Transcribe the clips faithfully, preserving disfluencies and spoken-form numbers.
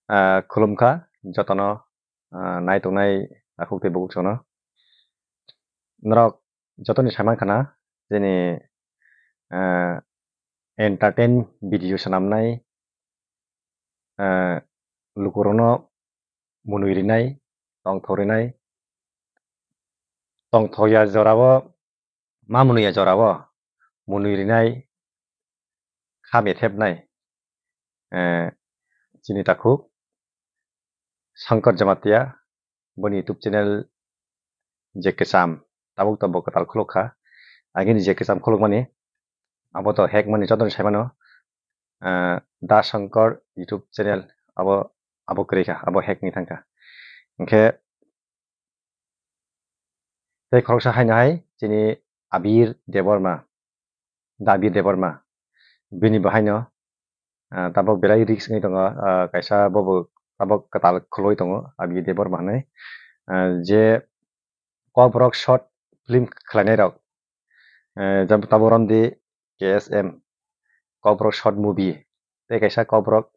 Ah, khulumkha jotono, ah, nai tongnai takhuk tei bukhuk sono. Norok jotoni saiman khana, chini, ah, entertain video swnamnai, ah, lukurokno mwnwi rinai, tongthok rinai, tongthokya jorao, ma mwnwiya jorao mwnwi rinai, kha methepnai, eh, chini takhuk Shankar Jamatia, boni YouTube channel je kwcham, tabuk to bo kwtal khuluk kha. Agini je kwcham khulukmani, abo to hack mani jotoni saimano, eh, Da Shankar YouTube channel abo, abo kwrwi kha, abo hack ni thangkha. Hinkhe tei khoroksa haino hai chini Abir Debbarma, Da Abir Debbarma, bini bo haino, ah, tabok belai risk wngwi tongo, ah, kaisa bobo tabok kwtal khuloi tongo Abir Debbarma hinwi, ah, je Kokborok short film khlainai rok, eh, jab-, tabok romdi K S M, Kokborok short movie, tei kaisa Kokborok,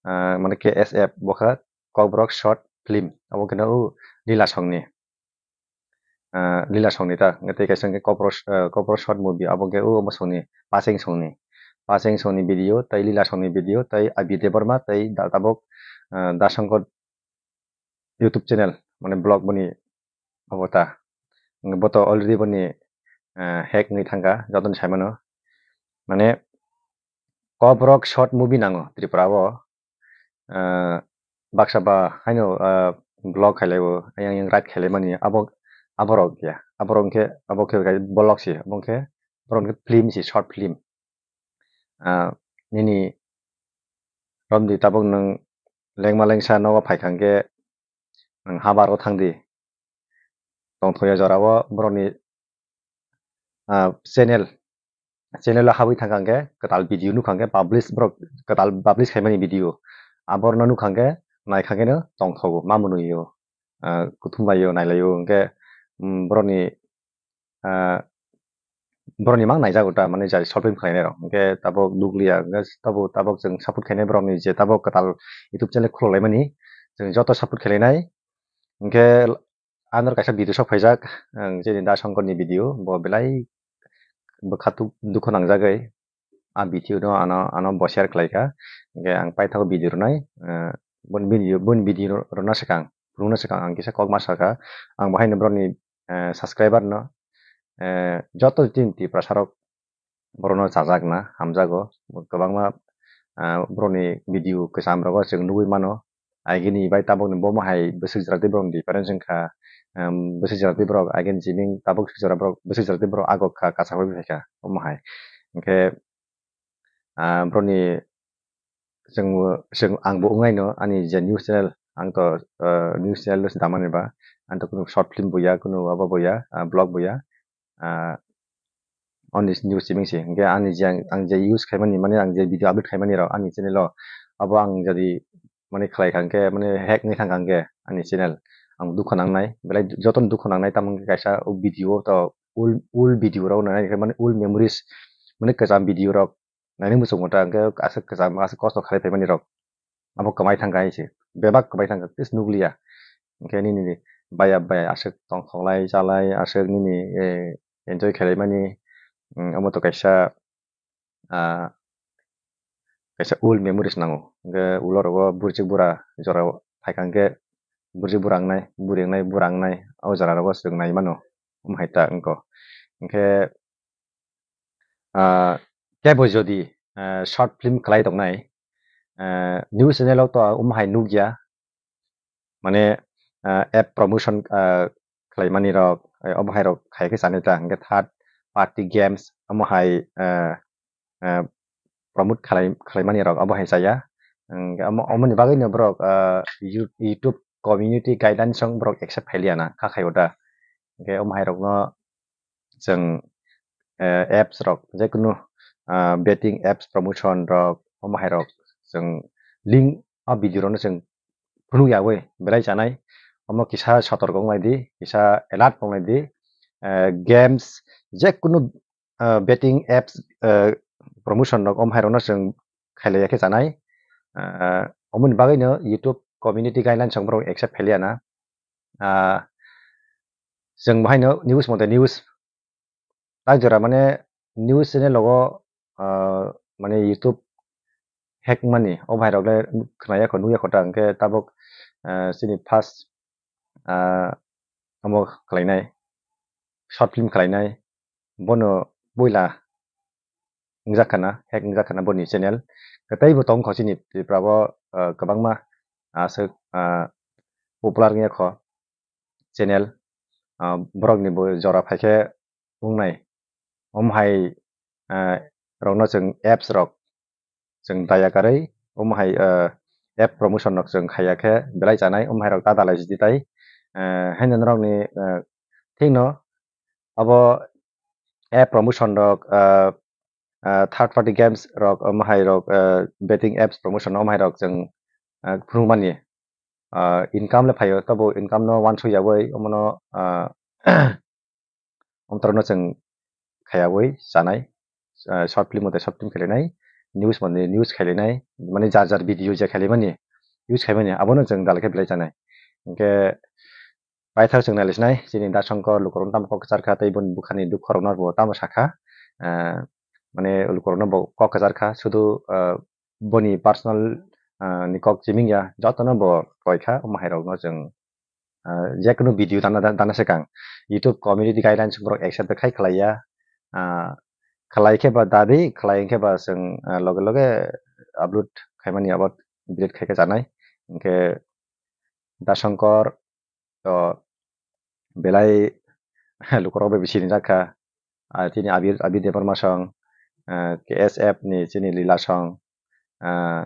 ah, mane K S F bokha Kokborok short film, abo khe no o Lila songni, ah, Lila songni ta, tei kaisa hwnkhe Kokborok, ah, Kokborok short movie, abo khe o omo songni, Pacheng songni, Pacheng songni video, tei Lila songni video, tei Abir Debbarma, tei da-, tabok, ah, Da Shankar YouTube channel, mane vlog boni abo ta. Bo to already boni, eh, hack wngwi thangkha, jotoni saimano. Mane, Kokborok short movie nango Tripura o. Eh, baksa ba haino, eh, vlog khailaibo, ayang yang right khailaimani, abo, aborok ya. Aborok khe, abo khe vlog si, abo khe, aborok khe film si, short film. Ah, nini romdi tabok nwng lengma lengsa nogo phaikha hwnkhe nwng habaro thangdi. Tongthokya jorao borokni, ah, channel, channel o habwi thangkha hwnkhe kwtal video nukha hwnkhe publish borok kwtal publish khaimani video. Aborokno nukha hwnkhe naikha hwnkhe no tongthogo, ma mwnwio, ah, kuthum laio, nailaio hwnkhe, mm, borokni ah, borokni mang naijago ta, mane jai short film khlainai rok. Hwnkhe tabok nukliya, hwnkhe tabok, tabok chwng support khainai borokni je tabok kwtal YouTube channel khulok laimani, chwng joto support khlainai. Hwnkhe anor kaisa video sok phaijak, ang chini Da Shankar ni video, bo belai bwkha tuk dukhu nangjagwi. A video no ano, ano bo share khlaikha. Hwnkhe ang paithago video rwnai, eh, boni video, boni video rwna swkang, phunukna swkang ang kisa kok ma sakha. Ang bo haino borokni, eh, subscriber no, eh, joto chini Tiprasa rok borokno chajakna hamjago. Kwbangma, eh, borokni video kwcham rogo chwng nugwi mano. Agini bai tabokni bomo hai bwswk jora tei borok difference wngkha. Em, bwswk jora tei borok agini jiming tabok jora borok, bwswk jora tei borok agok kha, kachar bai phaikha omo hai. Hwnkhe, ah, borokni chwng, chwng, angbo wngnaino ani je news channel, ang to, ah, news channel se damani ba, ang to kunu short film bo ya, kunu abo bo ya, ah, vlog bo ya. Ah, only news sibing se. Hwnkhe ani je ang, ang je use khaimani, mane ang je video upload khaimani rok ani channel o, abo ang jadi mane khlai kha hwnkhe, mane hack wngwi thang kha hwnkhe ani channel, ang dukha nangnai, belai jotono dukha nangnai, tamo wngkhe kaisa o video o to old, old video rok nainai khe, mane old memories, mane kwcham video rok nainai muchungo ta, hwnkhe aswk kwcham, aswk kosto khlai phaimani rok. Abo kwmai thang kha hai se, bebak kwmai thang kha, tei se nukliya. Hwnkhe nini baya baya aswk tongthoklai, chalai, aswk nini, eh, enjoy khailaimani, mm, omo to kaisa, ah, kaisa old memories nango. Hwnkhe ulo rogo burjik bura jorao phaikha hwnkhe burjik bura wngnai, buri wngnai, bura wngnai, o jora rogo chwng nai mano, omo hai ta wngkha. Hwnkhe, ah, kebo jodi, ah, short film khlai tongnai, ah, news channel o to omo hai nukya, mane, ah, app promotion, ah, khlaimani rok, eh, omo hai rok khai khe chanai ta, hwnkhe third party games omo hai, ah, ah, promote khlai-, khlaimani rok obo hai chaya. Hwnkhe omo, omoni bagwino borok, ah, You-, YouTube community guidelines song borok accept khailiya na, kha khaio da. Hwnkhe omo hai rokno chwng, eh, apps rok, jekunu, ah, betting apps promotion rok, omo hai rok chwng link o video rokno chwng phunuk yawi belai chanai. Omo kisa sotorko wng lai di, kisa alert wng lai di. Eh, games, jekunu, eh, betting apps, eh, promotion rok omo hai rokno chwng khailaiya khe chanai. Eh, Omoni bagwino YouTube community guidelines rok borok accept khailiya na. Ah, chwng bahaino news mode news. Tai jora mane news channel logo, ah, mane YouTube hack mani o bhai rok le khwnaya kho nukya kho ta hwnkhe tabuk, ah, chini first, ah, omo khlainai short film khlainai bono puila wngjak khana, hack wngjak khana boni channel. Tei bo tong kho chini Tripura o, ah, kwbangma aswk, ah, popular wngya kho channel. Ah, borok ni bo jora phaikhe wngnai. Om hai, ah, rokno chwng apps rok chwng daya karwi, om hai, ah, app promotion rok chwng khaiya khe belai chanai, om hai rok ta dalai sidi tai. Ah, haino norok ni, ah, thik no abo app promotion rok, ah, ah, third party games rok, om hai rok, ah, betting apps promotion om hai rok chwng, ah, phunuk mani. Ah, income le phaio, tobo income no wansuk yawi, omono, ah, omtorno chwng khaiyawi chanai, ah, short film mode short film khailainai, news mode news khailainai, mane jar jar video je khailaimani, use khaimani, abono chwng dalai khe belai chanai. Hwnkhe paithak chwng nai lisinai, chini Da Shankar lukurokno tamo kok kwchar kha, tei boni bukhani dukhu rokno bo tamo sakha, ah, mane lukurokno bo kok kwchar kha, sudu, ah, boni personal, ah, ni kok chiming ya, jotono bo koi kha, omo hai rokno chwng, ah, je kunu video dana, dana se kang. YouTube community guidelines borok accept khai khlai ya, ah, khlai khe ba dabi, khlai khe ba chwng, ah, loge loge upload khaimani abo delete khai khe chanai. Hwnkhe Da Shankar to belai lukurok bai bisi ringjak kha. Ah, chini Abir, Abir Debbarma song, ah, K S F ni chini Lila song, ah,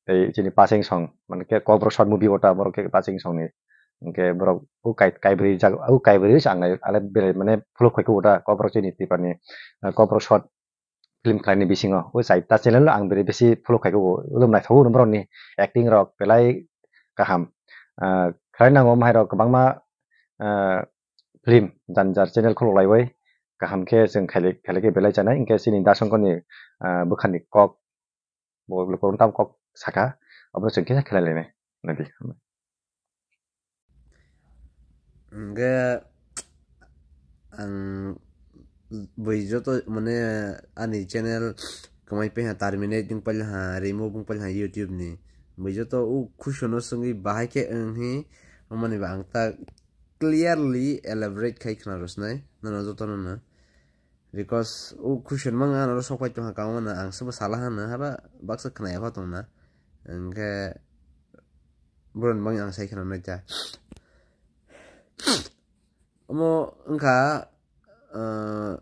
tei chini Pacheng song, mane khe Kokborok short movie bo ta borok khe Pacheng song ni. Hwnkhe borok o kai-, kaibrwi jaga, o kaibrwi se ang nai, ale bere mane follow khai khe o ta Kokborok chini Tripura ni, ah, Kokborok short film khlaini bisingo o chaita channel ang bere bisi follow khai khe o, o naithogo borok ni acting rok belai kaham. Ah, khlai nango, omo hai rok kwbangma, ah, film jan jar channel khuluk laiwi kaham khe chwng khaile, khaile khe belai chanai, hwnkhe chini Da Shankar ni, ah, bwkhani kok bo lukurok tam kok saka, abono chwng khe khlai lainai. Nadi. Hwnkhe ang bui joto mane ani channel kwmai paiha terminate wng pailha, remove wng pailha YouTube ni. Bui joto o khusono swngwi bahai khe wng hi, omoni ba ang ta clearly elaborate khai khna rwsnai nono jotono no. Because o question mang ano sok pai tongkha kamo na ang sabo sala hano haba baksa khna yapha tongna. Hwnkhe borok bang ang sai khna nai ta. Omo wngkha, ah,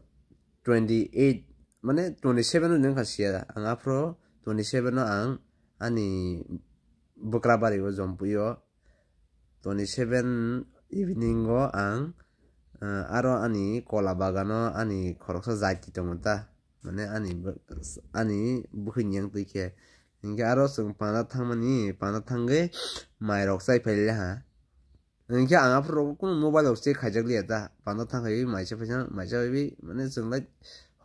twenty eight, mane twenty seven no wngkha siya. Ang aphro twenty seven no ang ani bwkra bari o Jompui o twenty seven evening o ang, ah, aro ani kola bagano ani khoroksa jati tongo ta. Mane ani bw-, ani bwkhwini yang twi khe. Hinkhe aro chwng panda thangmani, panda thangwi mairok chai phailiha. Hinkhe ang aphuru kunu mobile rok check khaijak liya ta. Panda thangkhaiwi maisa phaisa, maisa phaiwi mane chwng lai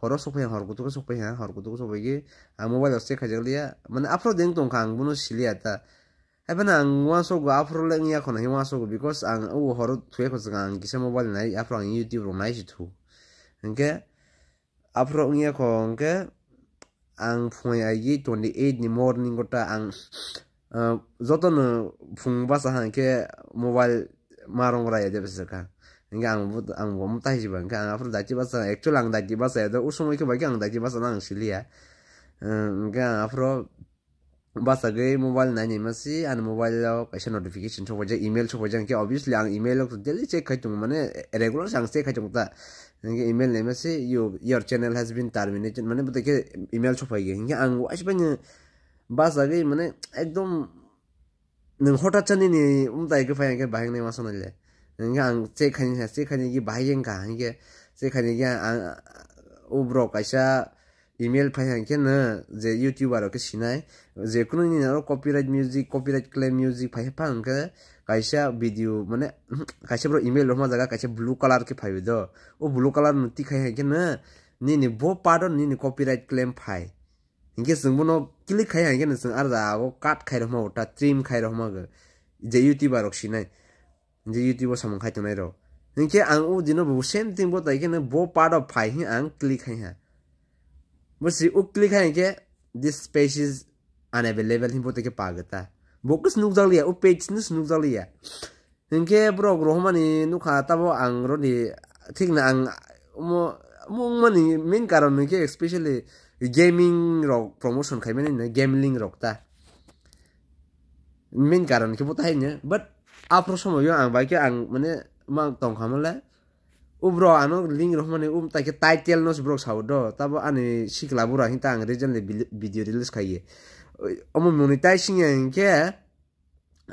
horo sokphai, hor kutugo sokphai ha, hor kutugo sokphaigwi ang mobile rok check khaijak liya. Mane aphuru deng tongkha ang bono siliya ta. Haiphano ang uansukgo aphuru le wngya khwna hinwi uansukgo, because ang o horo thuya kho chwng ang kisa mobile nai, aphuru ang YouTube rok nai si thu. Hinkhe aphuru wngya kho hwnkhe ang phungai aigi twenty eight ni morning o ta ang, ah, jotono phung basa hwnkhe mobile ma rong raya de bwswk kha. Hinkhe ang bo, ang bo mwtai si ba, hinkhe ang aphuru daiti basa, actually ang daiti basa ya do, o somoi khe bai khe ang daiti basa no ang siliya. Ah, hinkhe ang aphuru bachagwi mobile nainai masi, ani mobile o kaisa notification sokphaijak, email sokphaijak, hinkhe obviously ang email o daily check khai tongo, mane regular se ang check khai tongo ta. Hinkhe email nai masi, "You, your channel has been terminated," mane bwtwi khe email sokphaikhe. Hinkhe ang waisa bai no bachagwi mane ekdom nwng hothat sa nini mwtai khe phai hinkhe bahai wngnai masa nai le. Hinkhe ang check khai, check khai khe bahai wngkha, hinkhe check khai khe ang, o borok kaisa email phai hai khe no je YouTuber rok khe sinai, je kunu nini oro copyright music, copyright claim music phai pha hwnkhe kaisa video mane, kaisa borok email rwma jaga kaisa blue colour khe phai do, o blue colour no tikhai hai khe no nini bo part o nini copyright claim phai. Hinkhe chwng bono click khai hinkhe no chwng ar jaga o cut khai rokma o ta trim khai rokma go. Je YouTuber rok sinai. Je YouTube o samung khai tongnai rok. Hinkhe ang o dino bo same thing bo tai khe no bo part of phai hin ang click khai ha. Bo si o click khai hinkhe this space is unavailable hin bo tai khe pa gata. Bo kus nukjak liya, o page no nukjak liya. Hinkhe borok rohormani nukha tabo ang roni thik na ang mo mungmani main karon hinkhe especially gaming rok promotion khaimani na gambling rok ta main karon khe bo tahai no. But afro somoyo ang bai khe ang mane ma tongkha mole ubro ano link rohormani um tai khe title no borok sao do tabo ani sikla bura hinta ang recently video release khaiye omo monetize ya hinkhe.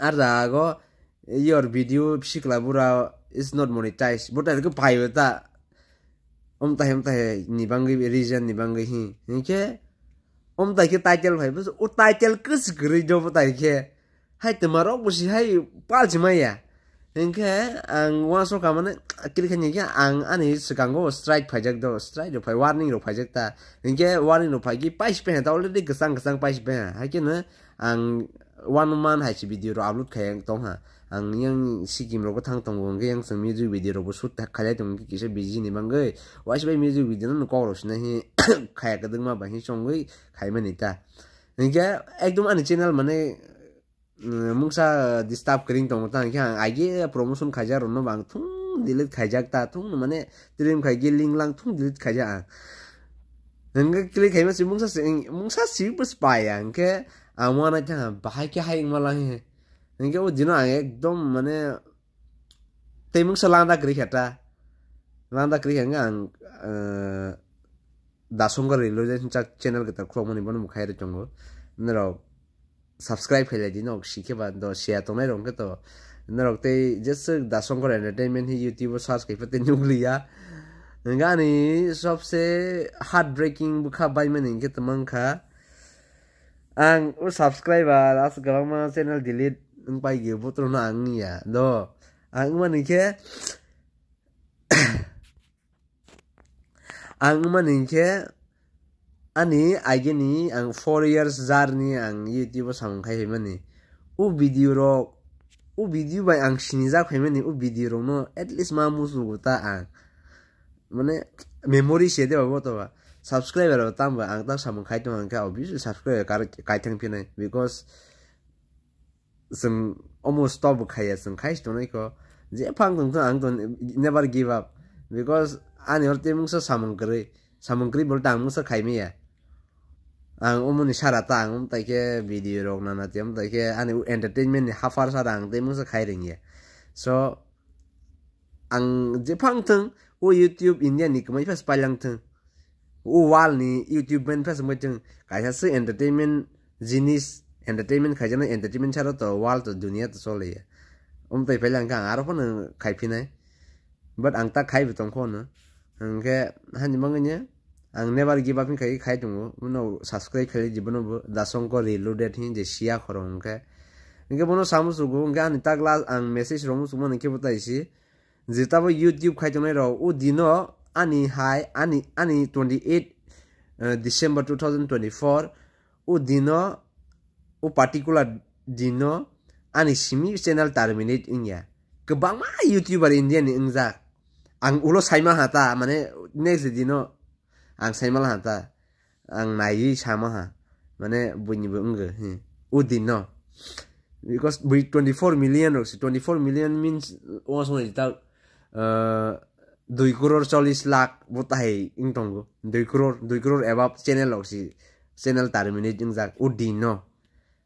Ar jago your video sikla bura is not monetized. Bo tai khe phai ta. Om tai om tai ni bangwi reason ni bangwi hi. Hinkhe om tai khe title phai. Bus o title kus gri do bo tai khe. Hai tuma rok busi hai pal si maya. Hinkhe ang uansuk ka mane kiri khe hinkhe ang ani swkango strike phaijak do. Strike rok phai warning rok phaijak ta. Hinkhe warning rok phai ki pais pe ta already kwchang kwchang pais pe. Hai khe no ang one month hai se video rok upload khai tong ha. Ang yang sikim rok thang tongo, hwnkhe yang chwng music video rok bo shoot khailai tongo, kisa busy ni bangwi. Waisa bai music video no kok rok sinai hi khaya kwdwkma bai hi chongwi khaimani ta. Hinkhe ekdom ani channel mane, mm, mungsa disturb kwrwng tongo ta, hinkhe ang aige promotion khaijak rokno bo ang thung delete khaijak ta, thung mane trim khai ge link lang thung delete khaijak ang. Hwnkhe click khaima se mungsa se, mungsa se bus pai ang khe ang uanai thang bahai khe hai wngma lang he. Hwnkhe o dino ang ekdom mane tei mungsa landa kwrwi kha ta. Landa kwrwi kha hwnkhe ang, eh, Dasongkar Reloaded chak channel kwtal khulokmani bono bo khai rw tongo. Norok subscribe khailai di, nok sikhe ba do share tongnai rok khe to. Norok tei jeswk Dasongkar Entertainment hi YouTube o search khai pate nukliya. Hwnkhe ani sobse heartbreaking bwkha baimani hinkhe twmang kha. Ang o subscriber aswk kwbangma channel delete wng pai gio, botrono ang wngya do. Ang wngmani khe, ang wngmani khe ani aigeni ang four years journey ang YouTube o samung khai phaimani. O video rok, o video bai ang sinijak phaimani, o video rokno at least ma musugo ta ang. Mane memory se de ba bo to ba. Subscriber rok tamo ang ta samung khai tong ang khe obviously subscriber kar-, kaithang phinai because chwng omo stop bo khaiya, chwng khai se tongnai kho. Je phang tong thung ang to never give up because ani or tei mungsa samung kwrwi, samung kwrwi bol ta ang mungsa khai maya. Ang omoni sara ta ang um tai khe video rok nana tei um tai khe ani entertainment ni hafar sara ang tei mungsa khai ringya. So ang jephang thung, o YouTube India ni kwmai phas pailang thung. O world ni YouTube man phas wngbai thung. Kaisa se entertainment jinis, entertainment khaijana entertainment sara to world to dunia to chole ya. Um tai pailang kha ang aro phano khai phinai. But ang ta khai bo tong kho no. Hwnkhe hani manganya ang never give up khai khai tongo. Bono subscribe khai di bono bo Dasongkar Reloaded hin je siya khoro hwnkhe. Hwnkhe bono samu sugo hwnkhe ani tagla ang message rok musugo hwnkhe bo tai si. Jeta bo YouTube khai tongnai rok, o dino ani hai, ani, ani twenty eight, eh, December two thousand twenty four, o dino, o particular dino ani simi channel terminate wngya. Kwbangma YouTuber India ni wngjak. Ang ulo saima ha ta, mane next dino ang saima ha ta. Ang naiwi sama ha, mane buini bo wngwi, hmm. Udin no. Because bui twenty four million rok si, twenty four million means, o song ta, uh, dui crore chollish lakh bo tahai wng tongo. Dui crore, dui crore above channel rok si, channel terminate wngjak, udin no.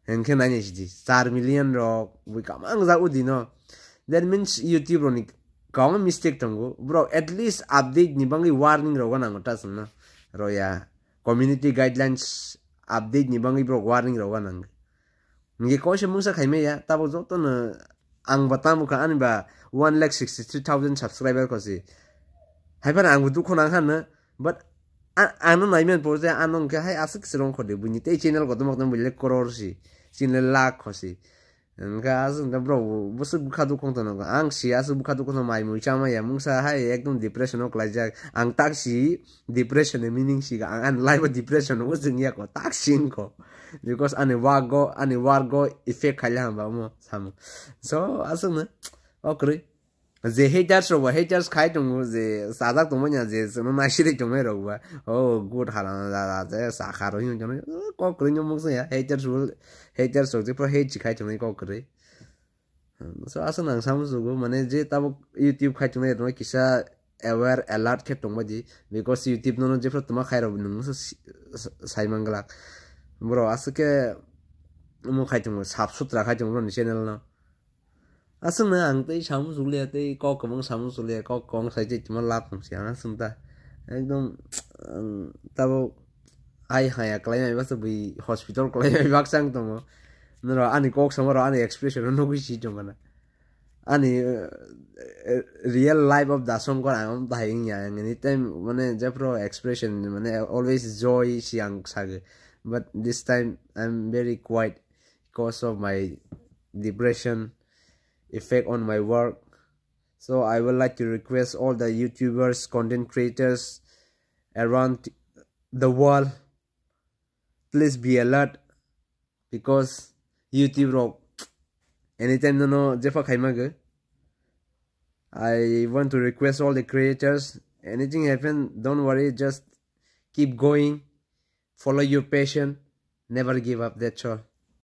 Hwnkhe nainai sidi, char million rok bui kamang jak udino. That means YouTube rokni kwbangma mistake tongo. Borok at least update ni bangwi warning rogo nango ta chwngno. Roya, community guidelines update ni bangwi borok warning rogo nango. Nge koise mungsa khaimaya, tabo jotono ang ba tamo kha ani ba one lakh sixty three thousand subscriber kosi. Haiphano ang bo dukho nang kha no, but a-, ano naiman pore ano hwnkhe hai aswk se rong khode buini tei channel kotorma kotorma buile crore si, chini lakh khosi. Hwnkha aswk da bro, bwswk bwkha duk khong tongno. Ang si aswk bwkha duk khong tongno, mai mui chama ya mungsa hai ekdom depression o klaijak. Ang tak si depression ni meaning si ang ani life o depression o jeng ya ko tak si ko. Because ani work go, ani work go effect khaila hamba mo samu. So aswk no o kwrwi. Je haters rok bo haters khai tongo, je sajak tongmani ya, je chwngno naisiri tongnai rok ba. Oh, good hala da da je sakha roi tongnai. Kok kwrwi no mungsa ya haters will, haters rok je pura hate si khai tongnai kok kwrwi. So aswk nang samu sugo mane je tabuk YouTube khai tongnai rok kisa aware alert khe tongba di, because YouTube no jefro tuma khai rok nung sai manglak. Bro aswk ke mo khai tongo, sap sutra khai tongo bro ni channel no. Aswk no ang tei samu sukliya, tei kok kwbang samu sukliya, kok kong sai tei tuma lab tong si ang aswk ta. Ekdom ang tabuk ai haya klai mai basa bui hospital klai mai baksa ang tongo. Noro ani kok samo ro ani expression no nugui si tong kana. Ani uh, uh, real life of Dasongkor ang bahai wngya, ang anytime mane jefro expression mane always joy si ang sago. But this time I'm very quiet because of my depression effect on my work. So I would like to request all the YouTubers, content creators around the world, please be alert, because YouTube rok anytime no no jefa khai mago. I want to request all the creators, anything happen, don't worry, just keep going, follow your passion, never give up, that's all.